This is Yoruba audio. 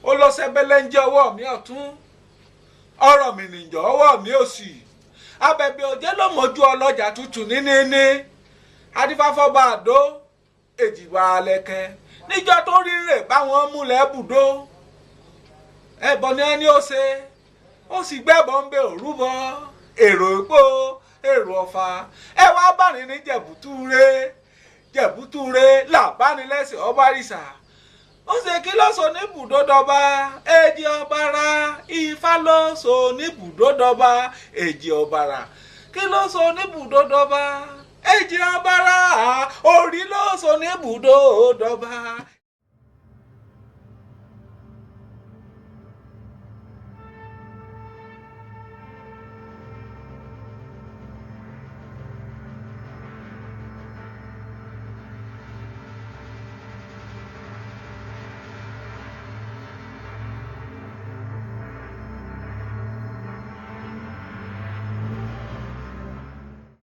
Ó lọ sẹ́bẹ́lẹ́ ń jẹ́ ọwọ́ mi ọ̀tún, ọ̀rọ̀ mi nìjọ́ ọwọ́ mi òsì, abẹ̀bẹ̀ òjé ló mójú ọlọ́jà tútù níníní. Adífáfọ́ba àdó èjìwà alẹ́kẹ́ níjọ́ tó rí rè báwọn múlẹ̀ bùdó. Ẹbọ ni ẹni ó ṣe, ó sì gbẹ́bọ̀ ń bẹ òrúbọ èrò ìpó èrò ọ̀fà. Ẹ wá báni ní jẹ̀bútúre, jẹ̀bútúre làbánilẹ́sẹ̀ ọba rìsà. Ó ṣe kí ló sọ ní bùdó dọba? Èjì ọ̀bàrà. Ifá ló sọ ní bùdó dọba, èjì ọ̀bàrà. Kí ló sọ ní bùdó dọba? Èjì ọ̀bàrà. Orí ló sọ ní bùdó dọba.